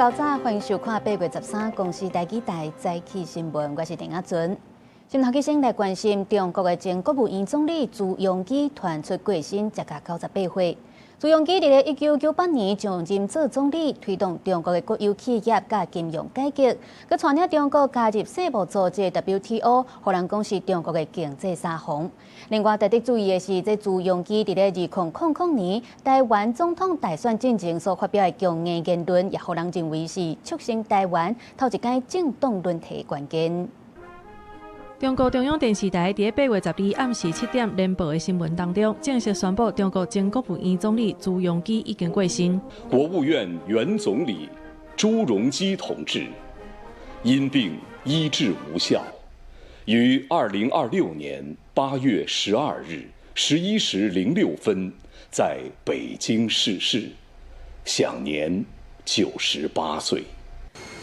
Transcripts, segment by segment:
九早，歡迎收看8月13公視台語台早起新聞，我是鄭阿純。先頭起先來關心中國的前國務院總理朱鎔基傳出過身，才甲98歲。朱鎔基佇咧1998年上任做總理，推動中國的國有企業佮金融改革，閣帶領中國加入世貿組織 WTO，予人講是中國的經濟沙皇。另外，值得注意的是，這朱鎔基佇咧2000年台灣總統大選進前所發表的強硬言論，也予人認為是促成台灣頭一擺政黨輪替的關鍵。中國中央電視台佇8月12暗時7點連播的新聞當中，正式宣布中國前國務院總理朱鎔基已經過身。國務院原總理朱鎔基同志因病醫治無效，於2026年8月12日11時06分在北京逝世，享年98歲。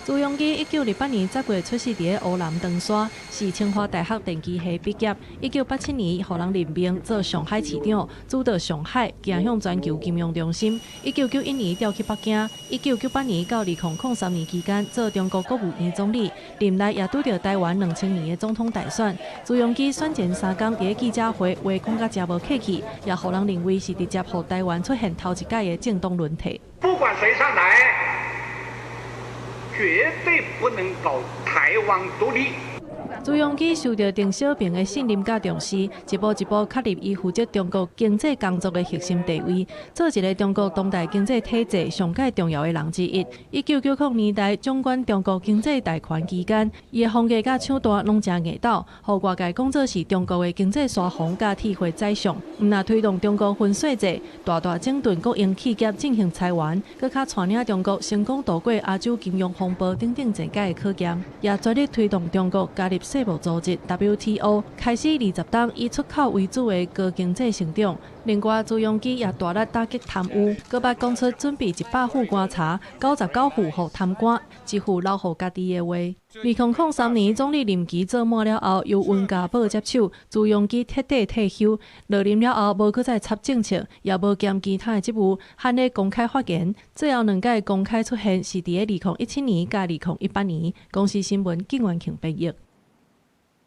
朱鎔基1928年10月出世佇咧湖南長沙，是清華大學電機系畢業。1987年，予人任命做上海市長，主導上海走向全球金融中心。1991年調去北京，1998年到2003年期間做中國國務院總理，任內也拄著台灣2000年的總統大選。朱鎔基選前3工佇咧記者會話講甲誠無客氣，也予人認為是直接予台灣出現頭一擺的政黨輪替。不管誰上台，絕對不能搞台灣獨立。朱鎔基受著鄧小平的信任佮重視，一步一步確立伊負責中國經濟工作的核心地位，做一个中國當代經濟體制上蓋重要的人之一。1990年代掌管中國經濟大權期間，伊的風格佮手段攏誠硬鬥，予外界講做是中國的經濟沙皇佮鐵血宰相。毋但推動中國分稅制，大大整頓國營企業進行裁員，閣較帶領中國成功渡過亞洲金融風暴等等濟屆的考驗，也全力推動中國加入世貿組織 WTO，開始20冬以出口為主的高經濟成長。另外，朱鎔基也大力打擊貪污，閣捌講出準備100副棺柴，99副予貪官，一副留予家己的話。2003年總理任期做滿了後，由溫家寶接手，朱鎔基徹底退休。落任了後，無閣再插政策，也無兼其他的職務，罕咧公開發言。最後兩擺公開出現是佇咧2017年佮2018年。公視新聞金元慶編譯。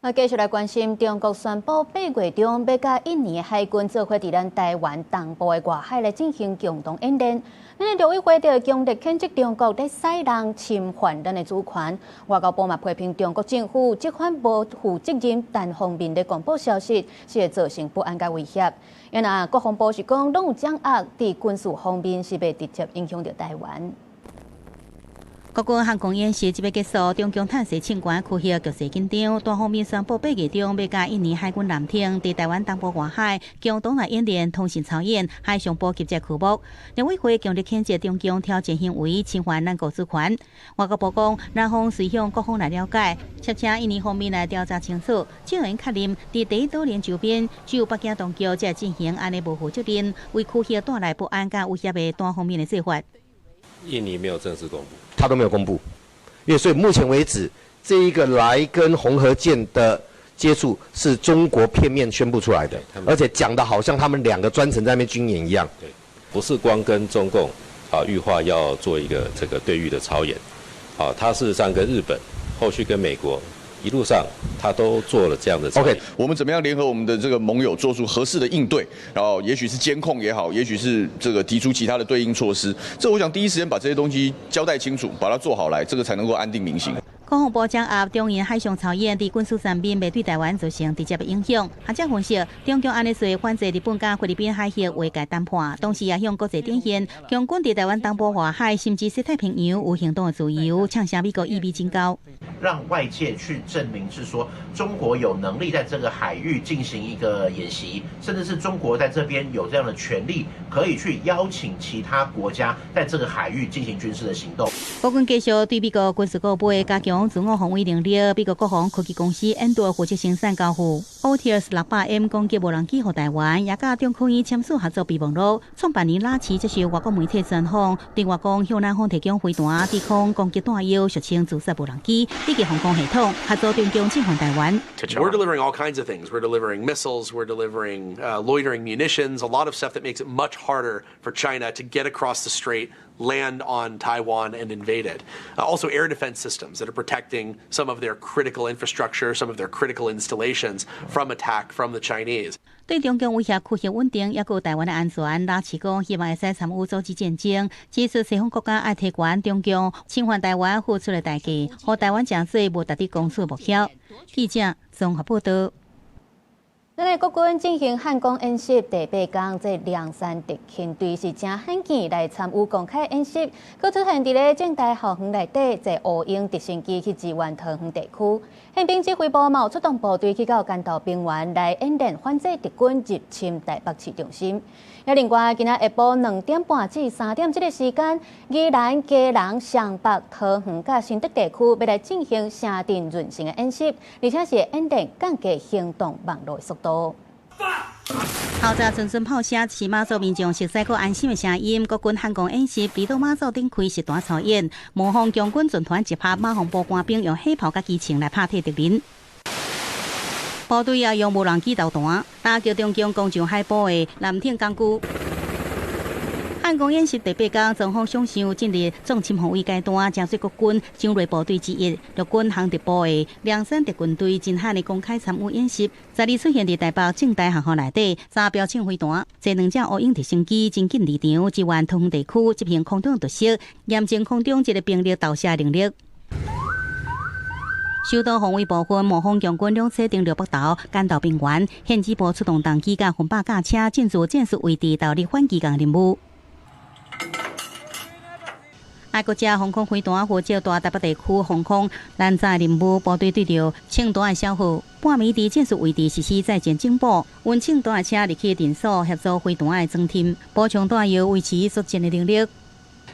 啊，繼續來關心中國宣布8月中欲佮印尼海軍做伙佇咱台灣東部的外海來進行共同演練。咱的陸委會就強烈譴責中國咧使人侵犯咱的主權。外交部嘛批評中國政府這款無負責任單方面的公布消息，是會造成不安佮威脅。因啊，國防部是講攏有掌握，佇軍事方面是袂直接影響著台灣。國軍航空演習這欲結束，中共探視清關區域局勢緊張，單方面宣布8月中欲佮印尼海軍艦艇佇台灣東部外海共同來演練通信操演、海上補給這科目。陸委會強烈譴責中共挑戰行為，侵犯咱國主權。外交部講，南方隨向各方來了解，促請印尼方面來調查清楚，證言確認，佇第一島鏈周邊只有北京當局才進行按呢無負責任、為區域帶來不安佮威脅的單方面的做法。印尼沒有正式公布。他都沒有公布，因為所以目前為止，這一個來跟紅河艦的接觸是中國片面宣布出來的，而且講的好像他們兩個專程在那邊軍演一樣。對，不是光跟中共預劃要做一個這個對域的操演，他事實上跟日本，後續跟美國一路上，他都做了這樣的。 OK，我們怎麼樣聯合我們的這個盟友，做出合適的應對？然後，也許是監控也好，也許是這個提出其他的對應措施。這我想第一時間把這些東西交代清楚，把它做好來，這個才能夠安定民心。國防部掌握中印海上操演，佇軍事上面袂對台灣造成直接的影響。學者分析，中共按呢做反制日本佮菲律賓海域劃界談判，同時也向國際展現強軍佇台灣東部外海，甚至西太平洋有行動的自由，嗆聲美國意味真高。讓外界去證明是說中國有能力在這個海域進行一個演習，甚至是中國在這邊有這樣的權力，可以去邀請其他國家在這個海域進行軍事的行動。國軍繼續對美國軍事購買加強自我防衛能力，美國國防科技公司印度負責生產交付。Altius 600M 攻擊無人機予台灣，也佮中科院簽署合作備忘錄。創辦人拉齊接受外國媒體專訪，對外講向南方提供飛彈、低空攻擊彈藥，俗稱自殺無人機以及防空系統，合作中共侵犯台灣。 We're delivering all kinds of things. We're delivering missiles. We're delivering loitering munitions. A lot of stuff that makes it much harder for China to get across the strait, land on Taiwan, and invade it. Also, air defense systems that are protecting some of their critical infrastructure, some of their critical installations from attack from the Chinese. 對中共威脅區域穩定，抑閣有台灣的安全，拉齊講希望會使參與阻止戰爭，指出西方國家愛提懸中共侵犯台灣付出的代價，予台灣成做無值得攻取目標。記者綜合報道。咱的國軍進行漢光演習第八工，這涼山特勤隊是誠罕見來參與公開演習，閣出現佇咧政大校園內底，坐烏鷹直升機去支援桃園地區。憲兵指揮部嘛有出動部隊去到關島平原來演練反制敵軍入侵台北市中心。另外，今仔下晡2點半至3點這個時間，宜蘭、基隆、雙北、桃園佮新竹地區欲來進行城鎮韌性的演習，而且是演練降低行動網路的速度。號召陣陣炮聲，是馬祖民眾熟悉閣安心的聲音。國軍漢光演習，離島馬祖頂開實彈操演，模仿共軍船團集合，馬防部官兵用火炮佮機槍來拍退敵人。部隊也用無人機導彈打擊中共攻上海埔的艦艇工具。漢光演習第八工，雙方想象進入總侵防衛階段，成做國軍精銳部隊之一。陸軍航特部的涼山特軍隊真罕的公開參與演習，昨日出現佇台北政大學校內底，揸標槍飛彈，坐兩隻烏鷹直升機真緊離場，支援桃園地區執行空中突襲，驗證空中這个兵力投射能力。首都防衛部分模仿共軍兩棲登陸北投、關島平原，憲指部出動動機佮分百架車進駐戰術位置，投入反機共任務。愛國者防空飛彈負責大台北地區防空攔截任務，部隊對著銃彈的消耗，半暝佇戰術位置實施在戰警報，運銃彈的車入去診所協助飛彈的裝填，補充彈藥，維持作戰的能力。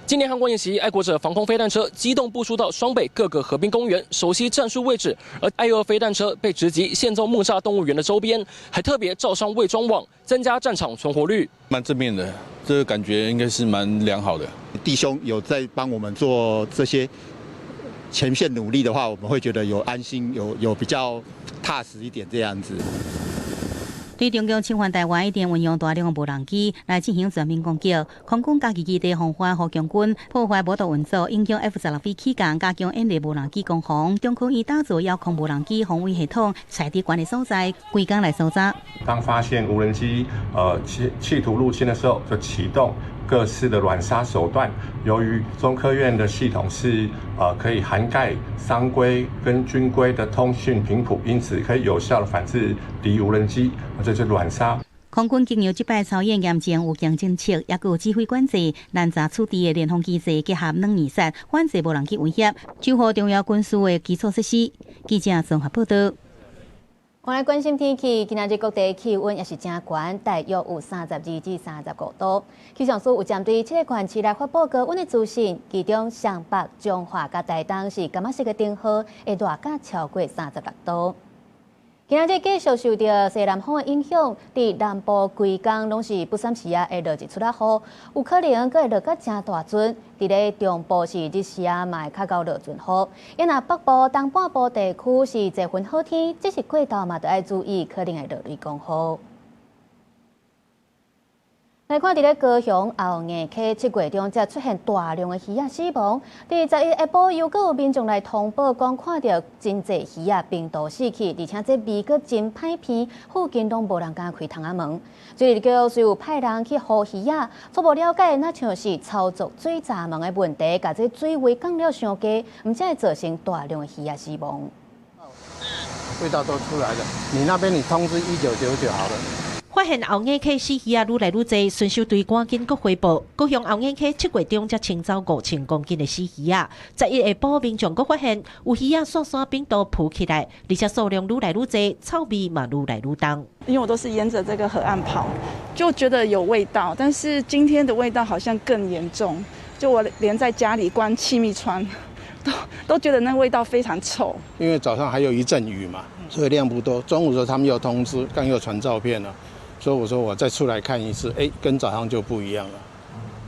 今年漢光演習，愛國者防空飛彈車機動部署到雙北各個河濱公園，熟悉戰術位置；而愛二飛彈車被直擊現蹤木柵動物園的周邊，還特別罩上偽裝網，增加戰場存活率。蠻正面的，這個感覺應該是蠻良好的。弟兄有在幫我們做這些前線努力的話，我們會覺得有安心，有比較踏實一點這樣子。對中共侵犯台灣，一定運用大量的無人機來進行全面攻擊。空軍家己基地防範予共軍破壞無度運作，影響 F-16V 起降，加強演練無人機攻防。中科院打造遙控無人機防衛系統，採佇懸的所在，規工來搜查。當發現無人機企圖入侵的時候，就啟動各式的軟殺手段。由於中科院的系統是可以涵蓋商規跟軍規的通訊頻譜，因此可以有效的反制敵無人機，這是軟殺。空軍經由這擺操演驗證有強偵測，抑閣有指揮管制、攔截處置的聯防機制，結合軟硬實反制無人機威脅，守護重要軍事的基礎設施。記者綜合報道。我來關心天氣，今仔日各地氣溫也是誠懸，大約有32至35度。氣象署有針對七个縣市來發布高溫的資訊，其中雙北、彰化佮台東是柑仔色的燈號，會熱甲超過36度。今仔日繼續受著西南風的影響，佇南部規工攏是不三時仔會落一撮仔雨，有可能閣會落甲誠大陣。佇咧中部是日時仔嘛會較𠢕落陣雨，若北部、東半部地區是濟雲好天，只是過晝嘛著愛注意可能會落雷公雨。來看佇咧高雄後硬溪7月中才出現大量的魚仔死亡。佇11下晡又閣有民眾來通報，講看著真濟魚仔病毒死去，而且這味閣真歹鼻，附近攏無人敢開窗仔門。水利局雖有派人去護魚仔，初步了解，若像是操作水閘門的問題，共這水位降了傷低，毋才會造成大量的魚仔死亡。味道都出來了，你那邊你通知1999好了。發現後眼溪死魚仔愈來愈濟，巡守隊趕緊閣回報，高雄後眼溪7月中才清走5000公斤的死魚仔。11下晡，民眾閣發現有魚仔煞煞病毒浮起來，而且數量愈來愈濟，臭味嘛愈來愈重。因為我都是沿着這個河岸跑，就覺得有味道，但是今天的味道好像更嚴重，就我連在家裡關氣密窗，都覺得那味道非常臭。因為早上還有一陣雨嘛，所以量不多。中午的時候他們又通知，剛又傳照片了，所以我說我再出來看一次，哎，跟早上就不一樣了。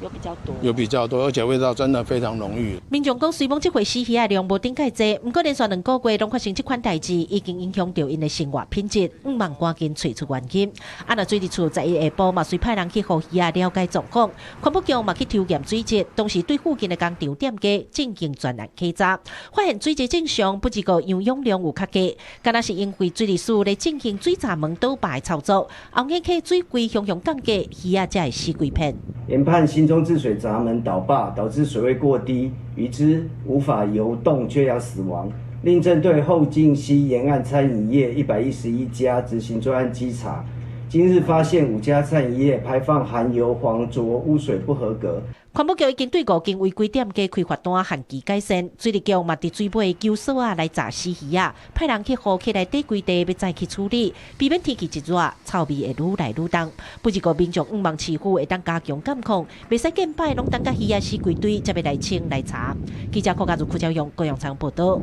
有比較多，有比較多，而且味道真的非常濃郁。民眾講，雖罔這回死魚仔量無頂蓋濟，毋過連續2個月攏發生這款代誌，已經影響著𪜶的生活品質，向望趕緊揣出原因。啊，若水利處11下晡嘛，隨派人去予魚仔了解狀況，環保局嘛去抽驗水質，同時對附近的工廠店家進行全案稽查，發現水質正常，不過營養量有較低，敢若是因為水利署咧進行水閘門倒壩的操作，後眼溪水規向向降低，魚仔才會死規片。研判新中治水閘門倒壩，導致水位過低，魚隻無法游動，缺氧死亡。另針對後進溪沿岸餐飲業111家執行專案稽查，今日發現5家餐飲業排放含油黃濁污水不合格。環保局已經對5間違規店家開罰單，限期改善。水利局嘛佇水尾糾索仔來閘死魚仔，派人去河溪內底規地欲再去處理，避免天氣一熱，臭味會愈來愈重。不過民眾向望市府會當加強監控，袂使見擺攏等甲魚仔死規堆，才欲來清來查。記者郭家如、柯昭勇、高陽昌報道。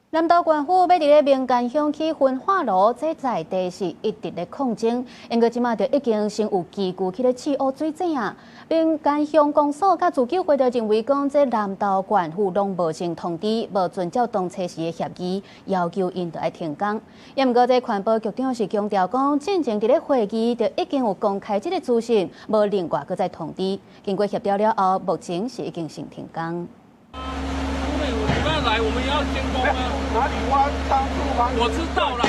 南投縣府欲佇咧民間鄉起焚化爐，這在地是一直咧抗爭。因過這馬就已經先有機具去咧試挖水井啊。民間鄉公所佮自救會就認為講，這南投縣府攏無先通知，無遵照當初時的協議，要求𪜶著愛停工。也毋過，這環保局長是強調講，進前佇咧會議就已經有公開這个資訊，無另外閣再通知。經過協調了後，目前是已經先停工。來，我們也要監工啊。哪裡挖？當初我知道了，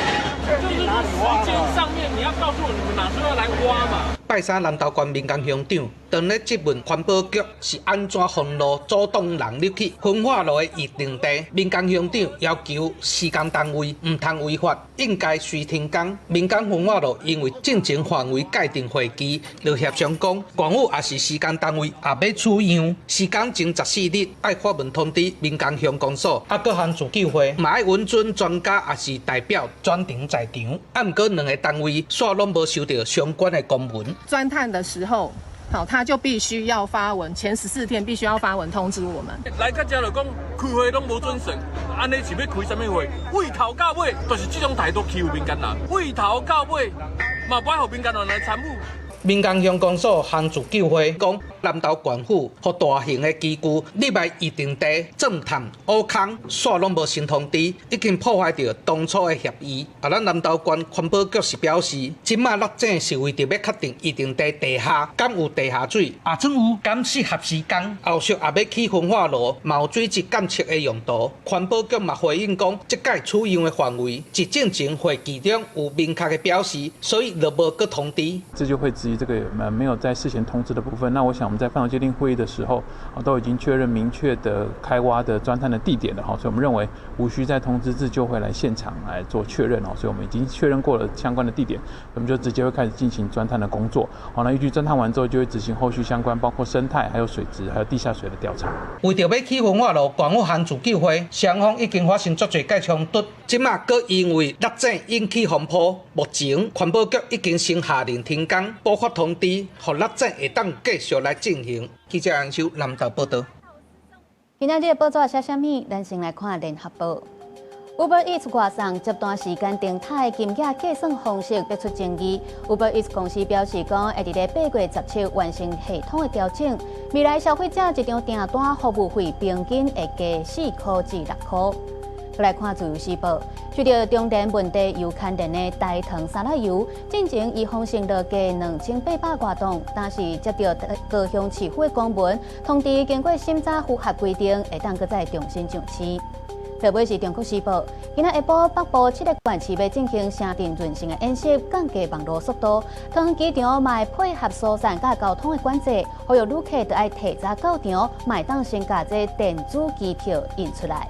就是說時間上面你要告訴我你們哪時候要來挖嘛。拜三南投縣民間鄉長當咧質問環保局是按怎封路阻擋人入去焚化爐的預定地，民間鄉長要求施工單位毋通違法，應該隨停工。民間焚化爐因為進前範圍界定會期，就協商講，縣府抑是施工單位也欲取樣，施工前14日愛發文通知民間鄉公所，啊，閣和自救會嘛愛允准專家抑是代表專程在場。啊，毋過兩个單位煞攏無收著相關的公文。鑽探的時候，好，他就必須要發文，前14天必須要發文通知我們。來到這就講開會攏無準繩，按呢是欲開啥物會？對頭到尾就是這種態度欺負民間人，對頭到尾嘛無愛予民間人來參與。民間鄉公所和自救會講，南投縣府予大型的機具入來預定地鑽探挖空，煞攏無先通知，已經破壞著當初的協議。啊，咱南投縣環保局是表示，這馬落井是為著欲確定預定地地下敢有地下水，啊，算有敢適合施工，後續也欲起焚化爐，嘛有水質監測的用途。環保局嘛回應講，這擺取樣的範圍是進前會議中有明確的表示，所以就無閣通知。這就會質疑這個沒有在事前通知的部分。那我想我們在範圍界定會議的時候，都已經確認明確的開挖的鑽探的地點了哈，所以我們認為無需再通知自救會來現場來做確認哦，所以我們已經確認過了相關的地點，我們就直接會開始進行鑽探的工作。好，那依據鑽探完之後，就會執行後續相關包括生態、還有水質、還有地下水的調查。為著欲起焚化爐，縣府和自救會雙方已經發生足濟屆衝突，這馬閣因為落井引起風波，目前環保局已經先下令停工，補發通知，予落井會當繼續來進行。記者楊修南投報道。今仔日報紙寫啥物？咱先來看聯合報。Uber Eats 外送接單時間動態金額計算方式逼出爭議。Uber Eats 公司表示講，會佇咧8月17完成系統的調整，未來消費者一張訂單服務費平均會加4塊至6塊。來看自由時報，受著中電問題有牽連的台糖沙拉油，進前伊封城落加2800外噸，但是接著高雄市府的公文通知，經過審查符合規定，會當閣再重新上市。特別是中國時報，今仔下晡北部7个縣市欲進行城鎮韌性的演習，降低網路速度。桃園機場嘛會配合疏散佮交通的管制，呼籲旅客著愛提早到場，嘛會當先共這電子機票印出來。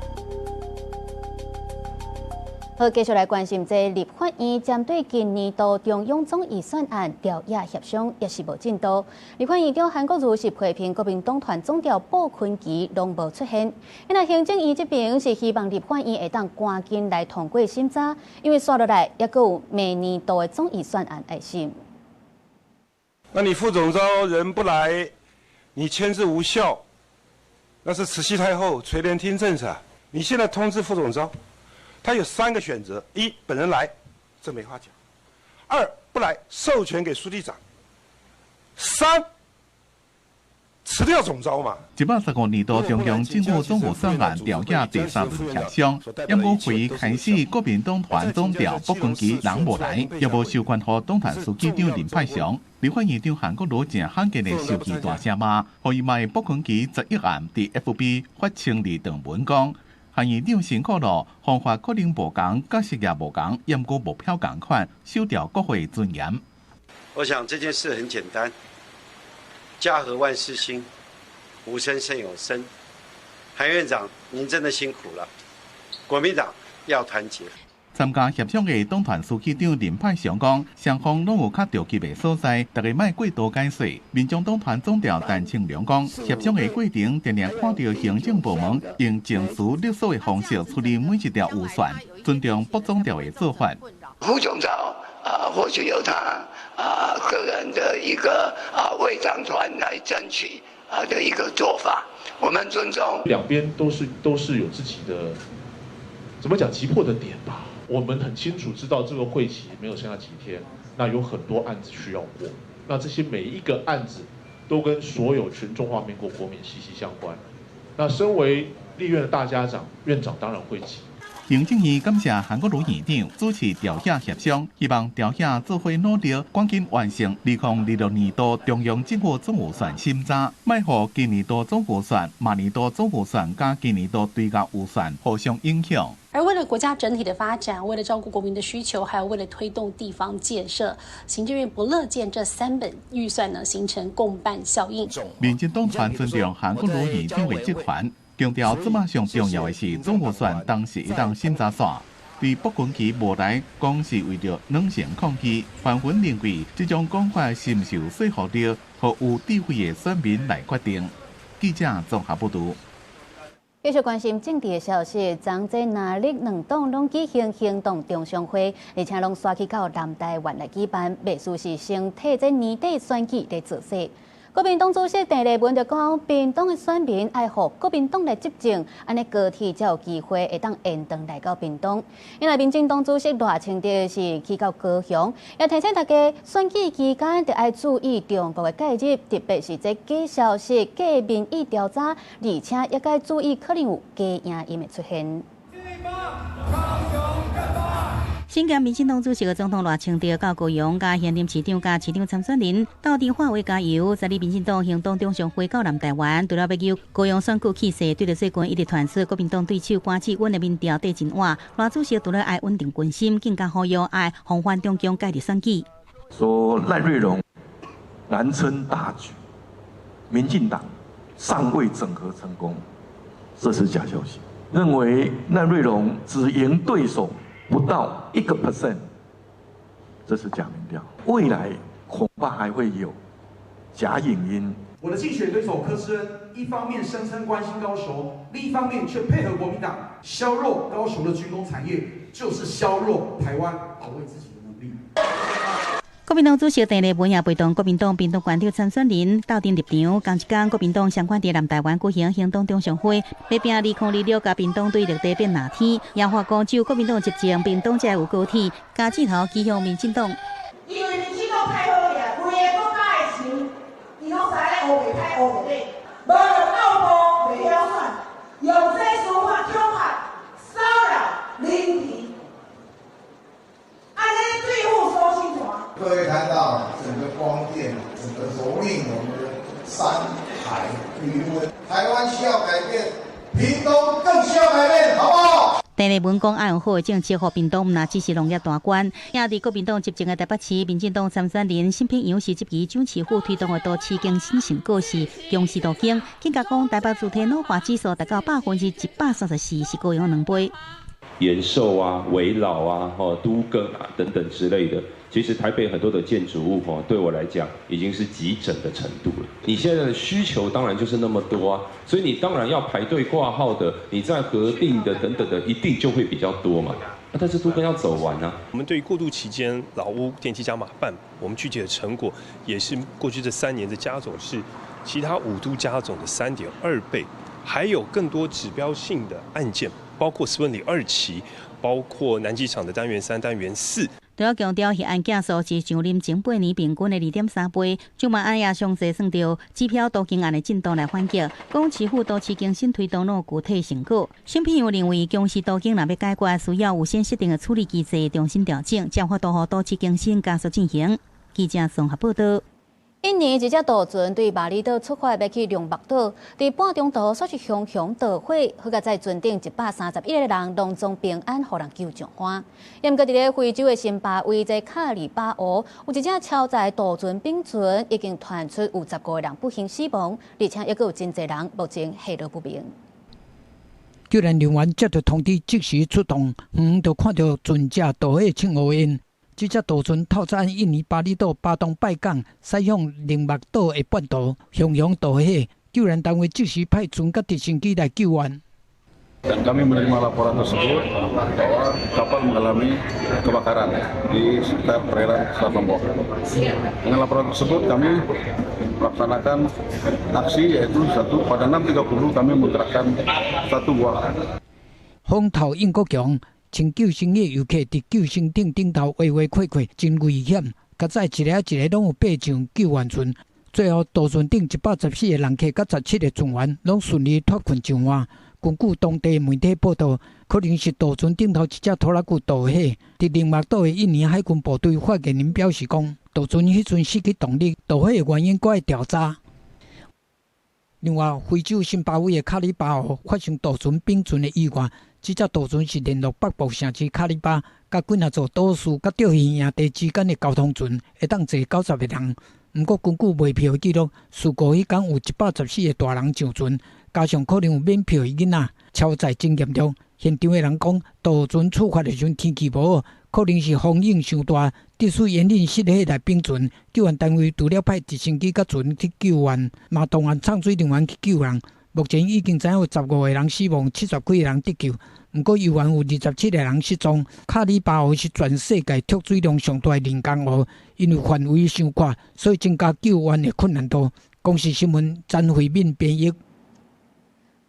好，繼續來關心這立法院針對今年度中央總預算案朝野協商，也是無進度。立法院長韓國瑜是批評國民黨團總召布坤琪攏無出現。那行政院這邊是希望立法院會當趕緊來通過審查，因為紲落來猶閣有明年度的總預算案愛審。那你副總召人不來，你簽字無效，那是慈禧太后垂帘听政噻。你现在通知副总召，他有三个选择：一，本人来，这没话讲；二，不来，授权给书记长；三，辞掉总召嘛。115年度中央政府总预算案调整第三轮协商，毋过会议开始，国民党团总召傅崐萁人无来，也无授权予党团书记长林沛祥。立法院长韩国瑜誠罕见的受气大声骂，予伊骂傅崐萁11暗佇 FB 发清理长文講，韓院長辛苦囉，方法可能無仝，角色也無仝，毋過目標仝款，守牢國會尊嚴。我想這件事很簡單，家和萬事興，無聲勝有聲。韓院長，您真的辛苦了，國民黨要團結。參加協商的黨團書記長林沛祥講，雙方攏有較著急的所在，大家莫過多解說。民眾黨團總召陳清良講，協商的過程定定看著行政部門用程序勒索的方式處理每一條預算，尊重副總召的做法。副總召啊，或許有他個人的一個為黨團來爭取的一個做法，我們尊重。兩邊都是有自己的，怎麼講急迫的點吧。我們很清楚知道這個會期沒有剩下幾天，那有很多案子需要過，那這些每一個案子都跟所有全中華民國國民息息相關。那身為立院的大家長，院長當然會急。行政院感謝韓國瑜院長主持調解協商，希望調解做伙努力，趕緊完成2026年度中央政府總預算審查，莫予今年度總預算、明年度總預算佮今年度追加預算互相影響。而為了國家整體的發展，為了照顧國民的需求，還有為了推動地方建設，行政院不樂見這三本預算呢形成共伴效應。民進黨團尊重韓國瑜院長的職權，強調這馬上重要的是總預算當時會當審查煞。對傅崐萁無來講是為著兩性抗議，紛紛認為這種講法是毋是有說服力，予有智慧的選民來決定。記者綜合報導。繼續關心政治的消息，昨這藍綠兩黨攏舉行行動中常會，而且攏徙去到南台灣來舉辦，袂輸是先替這年底選舉來造勢。國民黨主席鄭麗文就講，屏東的選民愛予國民黨來執政，按呢高鐵才有機會會當延長來到屏東。另外民進黨主席賴清德是去到高雄，也提醒大家選舉期間著愛注意中國的介入，特別是這假消息、假民意調查，而且也該注意可能有假影音的出現。身兼民進黨主席的總統賴清德到高雄，佮現任市長佮市長參選人鬥陣喊話加油。昨日民進黨行動中常會到南台灣，除了欲求高雄選舉氣勢，對著最近一直傳出國民黨對手關志穩的民調底真倚，賴主席除了愛穩定軍心，更加呼籲愛防範中共介入選舉。說賴瑞隆難撐大局，民進黨尚未整合成功，這是假消息。認為賴瑞隆只贏對手不到1%，這是假民調。未來恐怕還會有假影音。我的競選對手柯志恩，一方面聲稱關心高雄，另一方面卻配合國民黨削弱高雄的軍工產業，就是削弱台灣保衛自己的能力。國民黨主席鄭麗文也陪同國民黨屏東縣長參選人鬥陣入場。仝一工，國民黨相關佇南台灣舉行行動中常會，欲拚2026共屏東對綠地變藍天，也發講只有國民黨執政，屏東才有高鐵，共箭頭指向民進黨。因為民進黨太好掠，規个國家的錢，伊攏使咧烏白開烏白底，無用奧步袂曉選，用這司法恐嚇、騷擾、凌遲，按呢對付蘇心團。各位看到整個光電，整個蹂躪我們的山海漁塭，台灣需要改變，屏東更需要改變，好不好？鄭麗文講，愛用好的政策，予屏東毋若只是農業大縣。也佇國民黨執政的台北市，民進黨參選人沈秉洋是這期蔣市府推動的都市更新成果是強勢路徑。更加講，台北主體老化指數達到134%，是高雄兩倍。延壽啊、危老啊、吼都更啊等等之類的，其實台北很多的建築物，吼對我來講已經是急診的程度了。你現在的需求當然就是那麼多啊，所以你當然要排隊掛號的，你在核定的等等的，一定就會比較多嘛。但是都更要走完啊。我們對於過渡期間老屋電梯加碼辦，我們具體的成果也是過去這3年的加總是其他5都加總的3.2倍。還有更多指標性的案件，包括斯文里二期，包括南機場的單元3、單元4。除了強調彼案件數是上任前八年平均的2.3倍，蔣萬安也詳細算著支票都更案的進度來反擊，講市府都市更新推動攏有具體成果。沈品祐認為，公司都更若欲解決，需要有先設定的處理機制，重新調整，才有法度予都市更新加速進行。記者綜合報道。印尼一隻渡船對巴厘島出發，欲去龍目島，佇半中途煞是熊熊大火，好佳哉船頂131個人攏總平安，予人救上岸。毋過佇咧非洲的辛巴威這卡里巴湖，有一隻超載渡船反船，已經傳出有15個人不幸死亡，而且猶閣有真濟人目前下落不明。救援人員接到通知，即時出動，遠遠就看著船隻大火衝烏煙。這隻渡船透早印尼巴厘島巴東拜港駛向龍目島的半途，熊熊大火，救援單位即時派船佮直升機來救援。 Dan kami menerima laporan tersebut bahwa kapal mengalami kebakaran di sekitar perairan Selat Lombok. Dengan laporan tersebut kami melaksanakan aksi yaitu satu pada 6.30 kami menggerakkan satu buah. 風頭猶閣強。穿救生衣遊客佇救生艇頂頭畫畫塊塊，真危險。佳哉一个一个攏有爬上救援船，最後渡船頂114個人客佮17個船員攏順利脫困上岸。根據當地媒體報道，可能是渡船頂頭一隻拖拉機導火。佇龍目島的印尼海軍部隊發言人表示講，渡船彼陣失去動力，導火的原因閣愛調查。另外，非洲辛巴威的卡里巴湖發生渡船反船的意外。這隻渡船是聯絡北部城市卡里巴，佮幾若座島嶼佮釣魚營地之間的交通船，會當坐90個人。毋過根據賣票的記錄，事故彼工有114個大人上船，加上可能有免票的囡仔，超載真嚴重。現場的人講，渡船出發的時陣天氣無好，可能是風湧傷大，致使引擎失火來反船。救援單位除了派直升機佮船去救援，嘛動員泅水人員去救人。目前已經知影有15個人死亡，70幾個人得救。毋過猶原有27個人失蹤。卡里巴湖是全世界蓄水量上大的人工湖，因為範圍傷闊，所以增加救援的困難度。公視新聞詹慧敏編譯。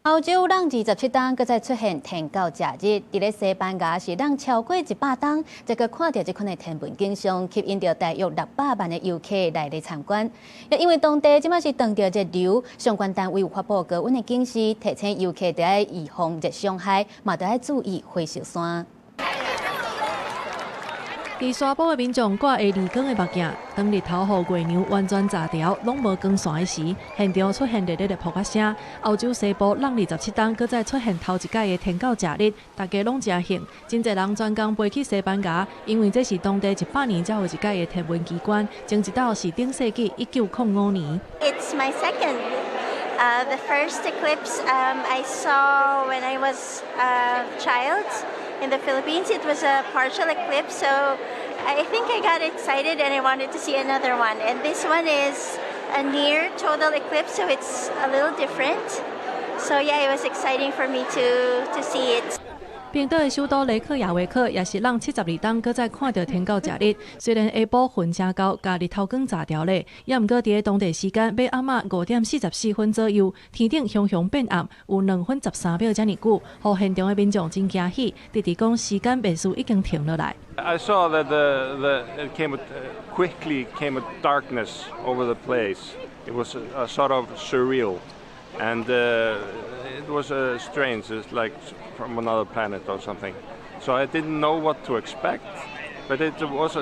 歐洲攏27冬，閣再出現天狗食日。佇咧西班牙是攏超過100冬，才閣看著這款的天文景象，吸引著大約600萬的遊客來咧參觀。也因為當地這擺是當著熱流，相關單位有發布高溫的警示，提醒遊客著愛預防熱傷害，嘛著愛注意火燒山。佇沙埔的民眾掛會濾光的目鏡，當日頭予月娘完全遮牢，攏無光線的時，現場出現熱烈的噗仔聲。歐洲西部攏27冬，閣再出現頭一擺的天狗食日，大家攏誠興，真濟人專工飛去西班牙，因為這是當地100年才有一擺的天文奇觀，前一擺是頂世紀1905年。 It's my second. The first eclipse I saw when I was a child in the Philippines. It was a partial eclipse, so I think I got excited and I wanted to see another one. And this one is a near total eclipse, so it's a little different. So yeah, it was exciting for me to see it. 冰島的首都雷克雅維克也是攏72冬，閣再看著天狗食日。雖然下晡雲誠厚，共日頭光遮牢咧，也毋過佇咧當地時間欲暗暝5點44分左右，天頂熊熊變暗，有2分13秒遮爾久，予現場的民眾真驚喜，直直講時間袂輸已經停落來。 I saw that the it came quickly came a darkness over the place. It was a sort of surreal, and it was strange. It's like from another planet or something. So I didn't know what to expect, but it was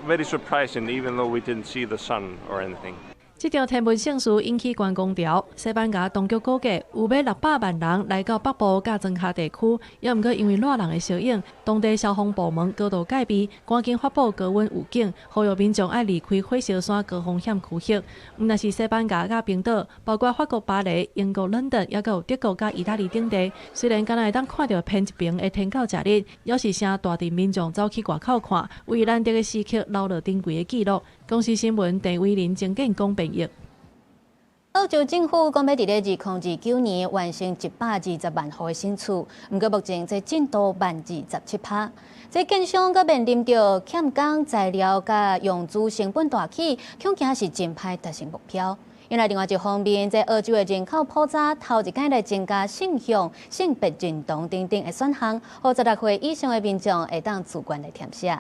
very surprising, even though we didn't see the sun or anything. 這場天文盛事引起觀光潮，西班牙當局估計有欲600萬人來到北部佮莊跤地區，也毋過因為熱人的相應，當地消防部門高度戒備，趕緊發布高溫預警，呼籲民眾愛離開火燒山高風險區域。毋但是西班牙佮冰島，包括法國巴黎、英國倫敦，猶閣有德國佮意大利等地，雖然敢若會當看著偏一爿的天狗食日，猶是誠大陣民眾走去外口看，為難得的時刻留落珍貴的記錄。公視新聞鄭偉林、鄭建講編譯。澳洲政府講欲佇咧2029年完成120萬戶的新厝，毋過目前這進度慢27%。這建商閣面臨著欠工材料佮融資成本大起，恐驚是真歹達成目標。另外另外一方面，這澳洲的人口普查頭一擺來增加性向、性別認同等等的選項，予16歲以上的民眾會當自願來填寫。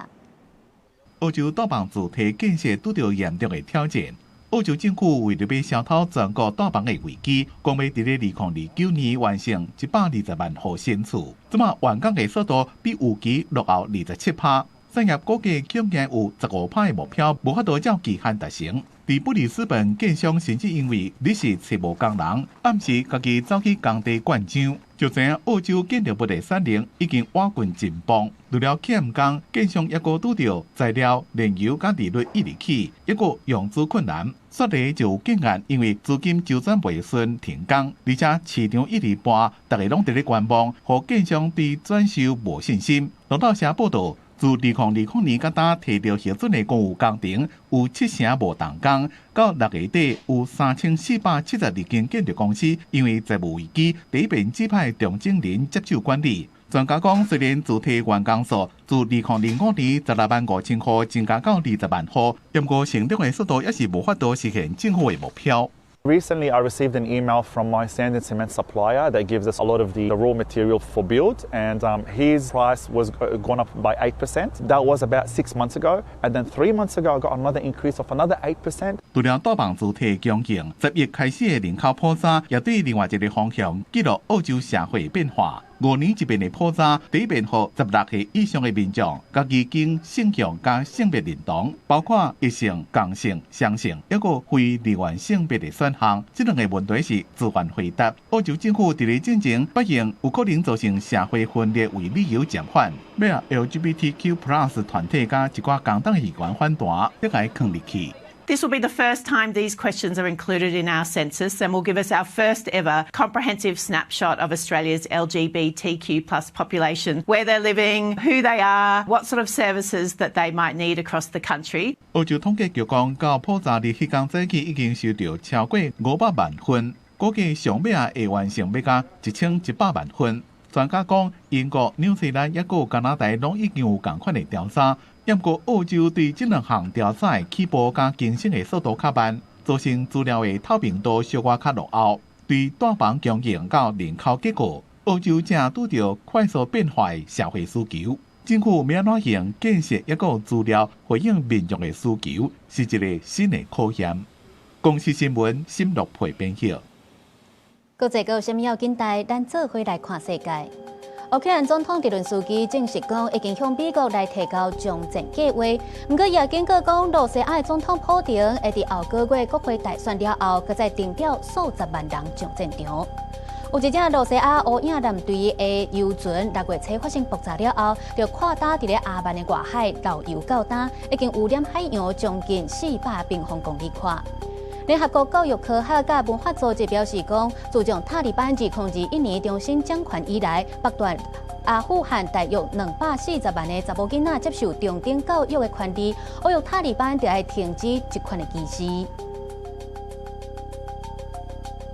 澳洲大房住宅建設拄著嚴重的挑戰。澳洲政府為著欲消除全國大房的危機，講欲佇咧2029年完成120萬戶新厝。這馬完工的速度比預期落後27%，產業估計恐驚有15%的目標無法度照期限達成。佇布里斯本，建商甚至因為日時揣無工人，暗時家己走去工地灌漿。就知影澳洲建築物的產能已經倚近盡崩，除了欠工，建商抑閣拄著材料、燃油佮利率一直起，抑閣融資困難。雪梨就有建案因為資金周轉袂順停工，而且市場一直搬，逐家攏佇咧觀望，予建商對轉售無信心。路透社報導，自2020年到今提著核准的公有工程有七成無動工，到6月底有3472間建築公司因為財務危機，第一遍指派重整人接手管理。專家講，雖然主體完工數自2005年16萬5千戶增加到20萬戶，毋過成長的速度抑是無法度實現政府的目標。 Recently, I received an email from my sand and cement supplier that gives us a lot of the raw material for build, and his price was gone up by 8%. That was about 6 months ago, and then 3 months ago, I got another increase of another 8%. 除了大房主體供應，10月開始的人口普查也對另外一个方向記錄澳洲社會變化。5年一遍的普查，第一遍予16歲以上的民眾，家己揀性向佮性別認同，包括異性、同性、雙性，抑閣非二元性別的選項。這兩个問題是自願回答。澳洲政府佇咧進前不用有可能造成社會分裂為理由暫緩，欲 LGBTQ+ 團體佮一寡工黨議員反彈，欲共伊囥入去。 This will be the first time these questions are included in our census and will give us our first ever comprehensive snapshot of Australia's LGBTQ+ population, where they're living, who they are, what sort of services that they might need across the country. 澳洲統計局講，到普查日彼工早起已經收著超過500萬份，估計上尾仔會完成欲到1100萬份。專家講，英國、紐西蘭抑閣加拿大攏已經有仝款的調查。毋過澳洲對這兩項調查的起步佮更新的速度較慢，造成資料的透明度小可較落後。對大房供應到人口結構，澳洲正拄著快速變化的社會需求。政府欲按怎用建設抑閣資料回應民眾的需求，是一个新的考驗。公視新聞沈樂培編譯。國際閣有啥物要緊代？咱做伙來看世界。烏克蘭總統澤倫斯基證實講，已經向美國來提交終戰計劃。毋過，也警告講，羅西亞的總統普丁會佇後個月國會大選了後，閣再徵調數十萬人上戰場。有一隻羅西亞烏影艦隊的油船6月初發生爆炸了後，就跨搭佇咧阿曼的外海漏油到今，已經污染海洋將近400平方公里寬。聯合國教育科學佮文化組織表示講，自從塔利班2021年重新掌權以來，剝奪阿富汗大約240萬个查某囡仔接受中等教育的權利，呼籲塔利班著愛停止這款的歧視。